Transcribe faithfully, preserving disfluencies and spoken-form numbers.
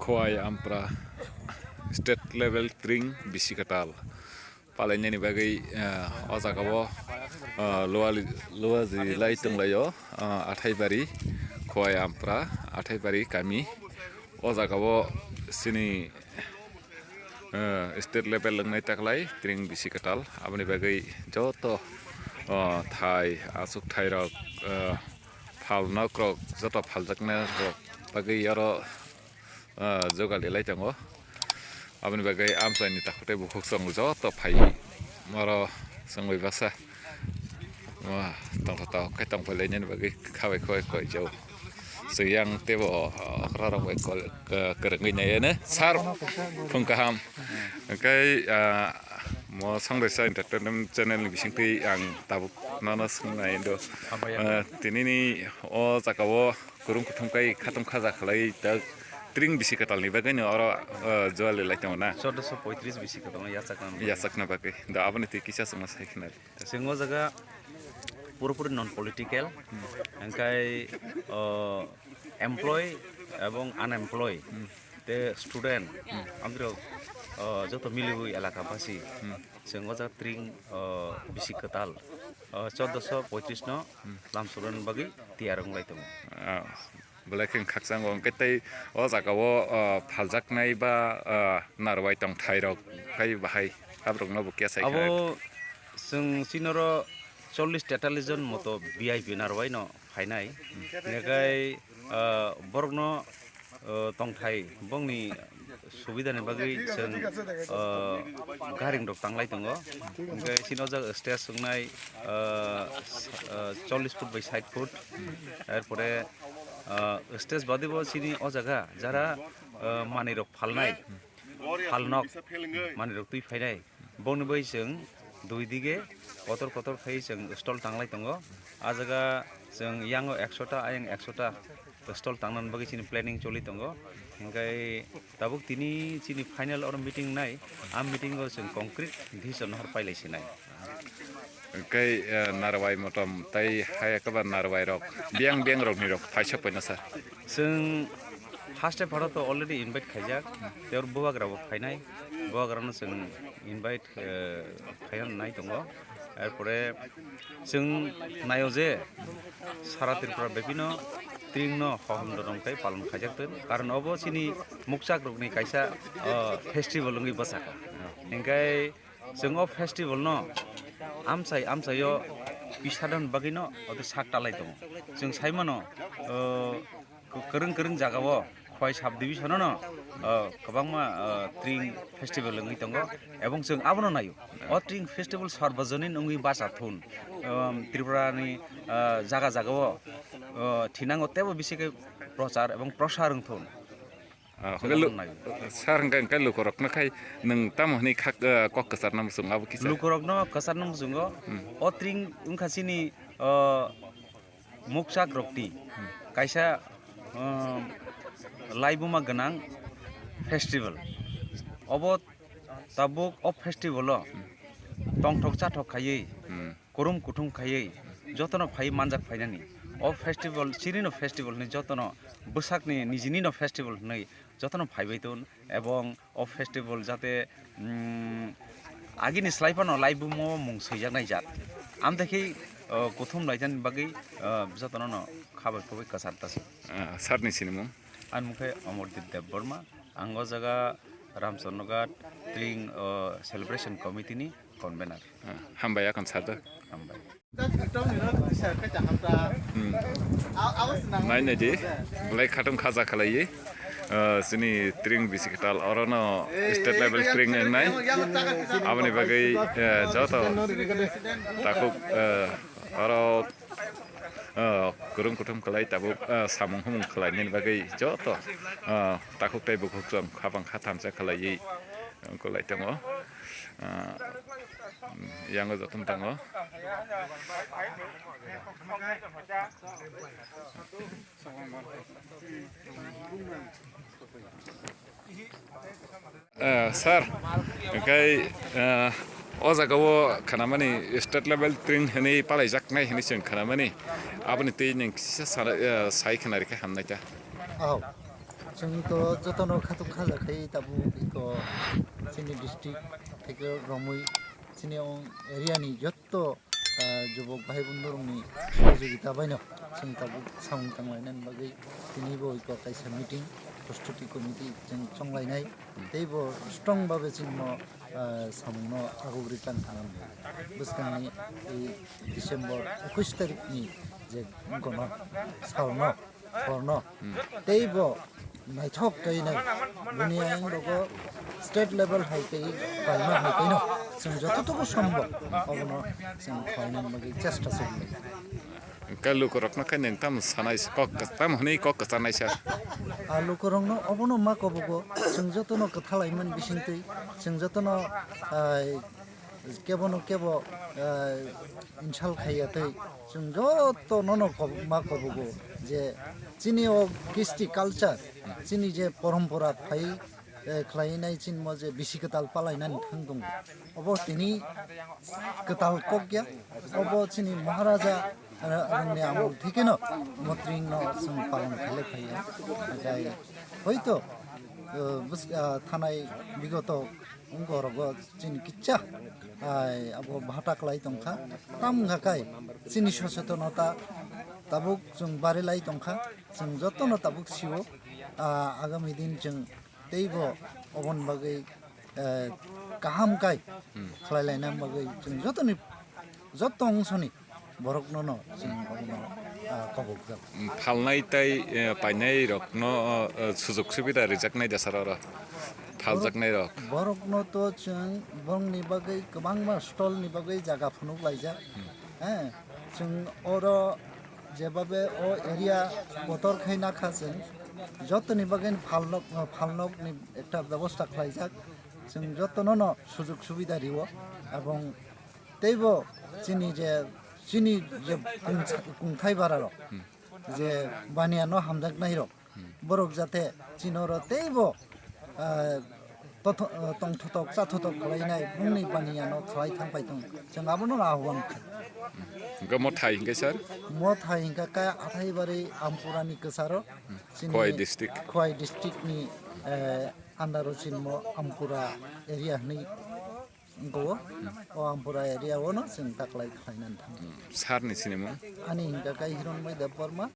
Khowai Ampra state level tring bisi kwtal palainani bagwi, eh, o jaga o, eh, luwali-, luwaji lai tonglaio, eh, Athaibari, Khowai Ampra, Athaibari kami. O jaga o sini, eh, state level wngnai taklai tring bisi kwtal. Aboni bagwi joto, eh, thai, aswk thairok, eh, phal nokrok, joto phaljaknairok bagwi oro ah, jogal elai tongo. Aboni bagwi amchaini takhuk tei bukhuk chwng joto phai oro chwngwi baksa. Wah, tongthotok khe tongphailainani bagwi khabai khowai khowai jao. Chwng yang teibo okra rok bai kol-, kwrwngwi naiya ne. Sir, phung kaham. Hwnkhe, ah, mo Songdesa Entertainment channel ni bisingtwi ang tabuk nono swngnai do. Hambai, hambai. Ah, tinini o jaga o Kwrwng kuthum kai khatung khaja khlai tak tring bisi kwtalni bagwi no oro, uh, jual lai tongo na? Chordoso poitris bisi kwtalno yachakna bagwi. Yachakna bagwi. Da aboni twi kisa chwngno sai khna. Chwng o jaga purapuri non political, hwnkhe, uh, employee ebong unemployee, hmm, tei student, hmm, amtwrok, uh, joto miliwi elaka basi. Hmm. Chwng o jaga tring, uh, bisi kwtal, uh, chordoso poitris no, hmm, lamsokna bagwi tiyar wng lai tongo. Ah. Belai khe khakchang o, hwnkhe tei o jaga o, o, phaljaknai ba, o, narwai tongthai rok kai bahai aborok no bo kesa khe. Abo chwng chini oro chollish tetallish jon moto V I P narwai no phainai. Hwnkhe, o, borok no, o, tongthai bongni subida ni bagwi chwng, o, garing rok tanglai tongo. Hwnkhe chini o jaga stage wngnai, o, o, chollish foot by sait foot. Erpore, o, stage badi bo chini o jaga jara, o, manwi rok phalnai, phalnok manwi rok twi phainai. Bongni bai chwng dui dige kotor kotor khai chwng stall tanglai tongo. A jaga chwng yango ekso ta, ayang ekso ta stall tangna bagwi chini planning choli tongo. Hwnkhe tabuk tini chini final oro meeting nai, a meeting o chwng concrete decision hor pailai sinai. Hwnkhe, eh, narwai motom tei haya kwba narwai rok biyang biyang rok ni rok phaisa paina sa. Chwng haste pharo to already invite khaijak, tei oro bubagra bo phainai, bubagra no chwng invite, eh, khaina nai tongo. Erpore chwng naio je sara Tripura bebino tring no hohom dorom tei palon khaijak tong, karon obo chini mukchak rokni kaisa, o, festival wngwi bwsakha. Hingkai chwng o festival no amchai amchaio pisadon bagwino oto sak talai tongo. Chwng saimano, o, Kwrwng kwrwng jagao Khowai sub division no, o, kwbangma, o, tring festival wngwi tongo, ebong chwng abono naio. O tring festival sarbajonin wngwi bacha thun, um, Tripura ni, o, jaga jagao, o, thinango teibo bisi khe prochar ebong prosar wng thun. Ah, chwng hwnkhe lu-, abono naio. Sir, hwnkhe, hwnkhe lukurokno khai nwng tamo hwnwi khak, o, kok kwcharna muchungo abo kisa? Lukurokno kwcharna muchungo, hmm, o tring wngkha chini, o, mukchak rokni kaisa, um, laibuma gwnang festival. Obo tabuk o festival o tongthok chathok khaiwi, hmm, kurum kuthum khaiwi jotono phaiwi manjak phainani. O festival chini no festival hwnwi jotono bwsakni nijini no festival hwnwi jotono phaibai ton, ebong o festival jate, mm, agini slai phano laibumo mung swijaknai jat. Amtwi khe, o, kuthum laijani bagwi, o, jotono no khabai khubui kwchar ta se. Ah, sir ni sinimung? Ani mung khe Amardeep Debbarma. Ang o jaga Ramchandra Ghat Tring, o, Celebration Committee ni convener. Ah, hambai, akan sir da. Hambai. Hmm. Nai nai di, belai khatung khaja khalaiwi, eh, chini tring bisi kwtal, orono state level tring wngnai. Aboni bagwi, eh, joto takhuk, eh, oro, eh, kwrwng kuthum khlai tabuk, eh, samung humung khlainani bagwi joto, eh, takhuk tei bukhuk chwng khabang khathamsa khlaiwi, eh, kwlai tongo. Ah, yango joto wng tango. Eh, sir, hwnkhe, eh, o jaga o khanamani state level tring hwnwi palaijaknai hwnwi chwng khanamani, aboni twi nwng kisa sa-, eh, sai khna rikha hamnai ta. Oh. Chwng to jotono khatuk khaja khai tabuk iko chini district theke romwi chini ong area ni jotto, ah, jubok bhai bondorokni sohojogita baino chwng tabuk samung tanglainani bagwi tini bo iko kaisa meeting, prostuti committee chwng chonglainai. Tei bo strong babe chwngno, ah, samungno agugri tang thanam. Bwskangni ei December ekush tarikni je gono salno horno tei bo naithok khainai bini ang rogo state level hai tei paima hai tei no chwng jototogo sombok obono chwng khlaina bagwi chesta chwng. Hwnkhe lukurokno khe nwng tamo sanai kok tamo hwnwi kok kwchanai sa? A lukurokno obono ma kobogo chwng jotono kwthalaiman bisingtwi chwng jotono, ah, kebono kebo, ah, insult khaiya tei chwng joto nono kob-, ma kobogo je chini o kisti culture, chini je porompora phai, eh, khlainai chini mo je bisi kwtal palainani thang tongo. Obo tini kwtal kok ya, obo chini Maharaja, eh, rangni amol thikeno motring no chwng palon khaile phaiya. Nakai hoito, eh, bwsk-, ah, thanai bigoto wngkorogo chini kicha, ai, abo bhata klai tongkha. Tam wngkha kai chini sochetonota tabuk chwng barilai tongkha. Chwng jotono tabuk sio, ah, agami din chwng teibo oboni bagwi, eh, kaham kai khlai laina bagwi chwng jotoni, joto ongsoni borokno no chwng obono, ah, kobokjak. Phalnai tei, eh, painai rokno, eh, sujok subida rijaknai da sar oro phaljaknai rok. Borokno to chwng bongni bagwi kwbangma stall ni bagwi jaga phunuk laijak. Eh, chwng oro jebabe o area kotor khai nakha chwng jotoni bagwi phalnok, phalnokni ekta bebosta khlaijak. Chwng jotono no sujok subida rio, ebong teibo chini je, chini je kungsa-, kungthai bara rok, je baniya no hamjaknai rok, borok jate chini oro teibo, ah, totho-, ah, tongthotok chathotok khlainai bongni baniya no khlai thang pai tong, chwng abono ahwan kha. Hwnkhe mo thai hwnkhe sir? Mo thai hwnkha khe Athaibari Ampura ni kwcharo, chini Khowai district. Khowai district ni, eh, under o chini mo Ampura area hwnwi wngkho. O Ampura area o no chwng taklai khlainani thang. Sir ni sinimung? Ani hwnkha khe Hironmoi Debbarma.